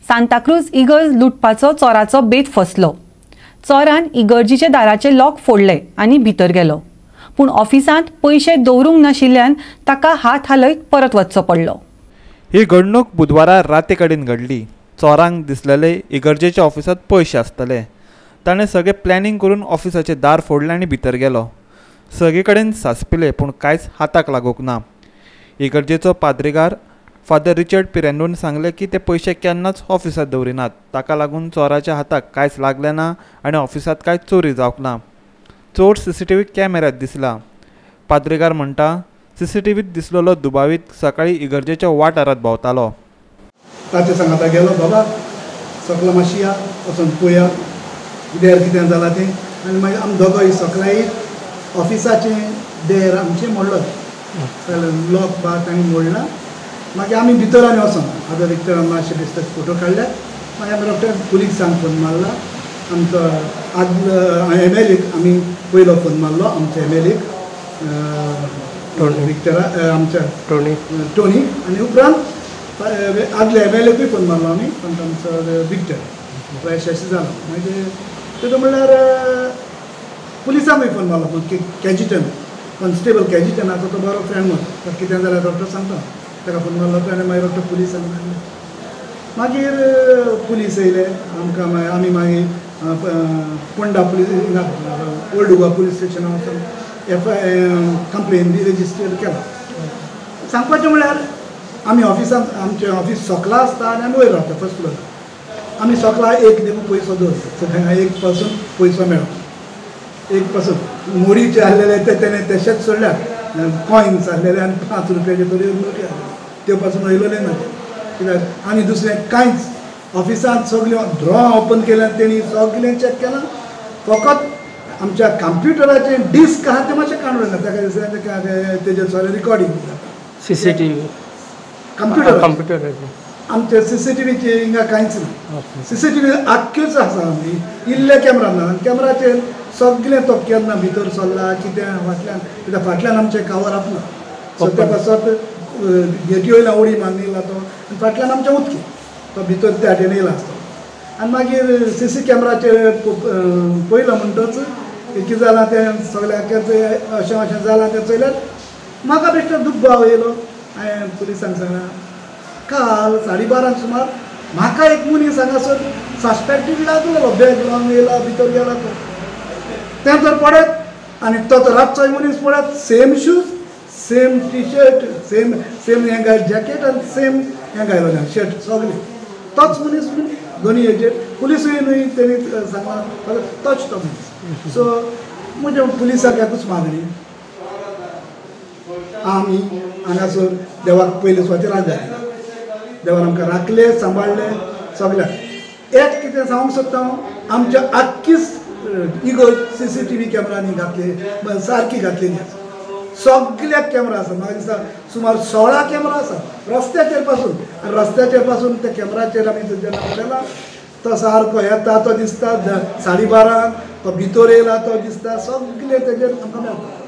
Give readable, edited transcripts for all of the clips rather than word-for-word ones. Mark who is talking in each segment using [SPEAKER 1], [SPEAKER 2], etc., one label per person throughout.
[SPEAKER 1] सांताक्रूज इगर्ज लुटपाचो चोराचो बेत फसलो. चोरान इगर्जीच्या दाराचे लॉक फोडले आनी भितर गेलो, पूण ऑफिसांत पयशे दवरूंक नाशिल्ल्यान ताका हात हालयत परत वचचो पडलो.
[SPEAKER 2] ही घडणूक बुधवारा राती कडेन घडली. चोरांक दिसलेले इगर्जेच्या ऑफिसांत पयशे आसतले. ताणें सगळें प्लॅनिंग करून ऑफिसाचें दार फोडलें आनी भितर गेलो. सगळे कडेन सांसपिले पूण कांयच हाताक लागूंक ना. इगर्जेचो पाद्रिगार फादर रिचर्ड पिरेंडोन सांगलें की ते पयशे केन्नाच ऑफिसांत दवरिनात, ताका लागून चोराच्या हाताक कांयच लागलें ना आनी ऑफिसांत कांय चोरी जावंक ना. चोर सीसीटीव्ही कॅमेऱ्यात दिसला. पाद्रिगार म्हणटा, सीसीटीव्हीत दिसलेलो दुबावीत सकाळी इगर्जेच्या वाठारांत भोंवतालो.
[SPEAKER 3] ताचे सांगाता गेलो, बाबा सकला मातशी या वचून पळया देर कितें जालां तें. आनी मागीर आमी दोगोय सकलाय ऑफिसाचें देर आमचें मोडलो, लॉक बा तांणी मोडला. मागीर आमी भितर आनी वचोन फादर विक्टरान मातशे बेश्टे फोटो काडल्यात. मागीर आमी रोखडे पुलिसांक फोन मारला. आमचो आदलो एम एल एक आमी पयलो फोन मारलो, आमच्या एम एल एक विक्टरा आमच्या टोनी, आनी उपरांत आदले एम एल एकूय फोन मारलो आमी, पण आमचो विक्टर अशें जालो. मागीर तेजो म्हणल्यार पुलिसांकूय फोन मारलो, कॅजिटन कॉन्स्टेबल कॅजिटनाचो तो बरो फ्रेंड म्हणून ताका कितें जाल्यार डॉक्टर सांगता, ताका फोन मारलो. आनी मागीर डॉक्टर पुलिसांक सांगलें. मागीर पुलीस येयले आमकां. मागीर आमी मागीर Ponda police old Goa police स्टेशनार वचून F I complain B register केला. सांगपाचें म्हणल्यार आमी ऑफिसांत, आमचें ऑफीस सकला आसता आनी आमी वयर रावता फर्स्ट फ्लोर. आमी सकला एक देखून पयसो दवरता, सो एक पासून पयसो मेळो, एक पासून मोडीचे आसलेले ते तेणें तशेंच सोडल्यात, कॉयन्स आसलेले आनी 5 रुपयाचे तरी नोटी आसलेले त्यो पासून वयलेले ना. कित्याक आनी दुसरें कांयच ऑफिसांत सगळ्यो ड्रॉ ओपन केल्यात तेणी, सगळें चॅक केलां. फकत आमच्या कंप्युटराचें डिस्क आहा तें मातशें काडून ना, ताका दिसलें तेजेर सगळें रिकॉर्डिंग जाता.
[SPEAKER 4] सीसीटीव्ही
[SPEAKER 3] कंप्युटर
[SPEAKER 4] कंप्युटराचें
[SPEAKER 3] आमच्या सीसीटीव्हीचे हिंगा कांयच ना. सीसीटीव्ही आख्ख्योच आसा, आमी इल्ले कॅमरा ना. कॅमराचेर सगळें तो केन्ना भितर सरला कितें फाटल्यान, कित्याक फाटल्यान आमचें कवर आपना. सो त्या पासत गेटी वयल्यान उडी मारून येयला तो आनी फाटल्यान आमच्या उदकी तो भितर त्या वाटेन येयला आसता. आनी मागीर सी सी कॅमराचेर पळयलो म्हणटच कितें जालां तें सगळ्याक अशें अशें जालां तें चोयल्यार म्हाका बेश्टो दुबाव येयलो. हांवें पुलिसांक सांगलां, काल 12:30 सुमार म्हाका एक मनीस हांगासर सस्पेक्टेड लागलो, बॅग लावन येयला भितर गेला तो. तें तर पळयत आनी तो तर रातचोय मनीस पळयत, same shoes, same T shirt, same same हें घाल जॅकेट आनी सेम हें घायलो शर्ट, सगळें तोच मनीस. दोनी हेजेर पुलिसूय न्हय तेणी सांगलां तोच तो मनीस. सो म्हजें पुलिसाक एकूच मागणी, आमी हांगासर देवाक पयले सुवातेर राजा देवान आमकां राखले सांबाळ्ळे सगळ्याक. एक कितें सांगूंक सोदता हांव, आमच्या आख्खीच इगर्ज सीसीटीव्ही कॅमेरांनी घातले, सारकी घातलेली आसा. सगळ्याक कॅमेरा आसा, म्हाका दिसता सुमार 16 कॅमेरा आसा रस्त्याचेर पासून. आनी रस्त्याचेर पासून त्या कॅमेराचेर आमी जेन्ना पळयला तो सारको येता तो दिसता, 12:30 तो भितर येयला तो दिसता, सगळें तेजेर आमकां मेळटा.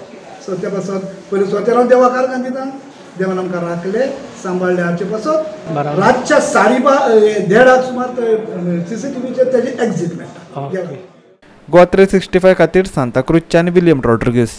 [SPEAKER 3] सो त्या पासत पयले सुवातेर हांव देवाक आर्गां दिता, देवान आमकां राखले सांबाळ्ळे. हाचे पासत रातच्या 1:30 सुमार सीसीटीव्हीचेर तेजे एक्झीट मेळटा.
[SPEAKER 2] गोवा 365 खातीर सांताक्रूजच्यान विलियम रॉड्रिगीस.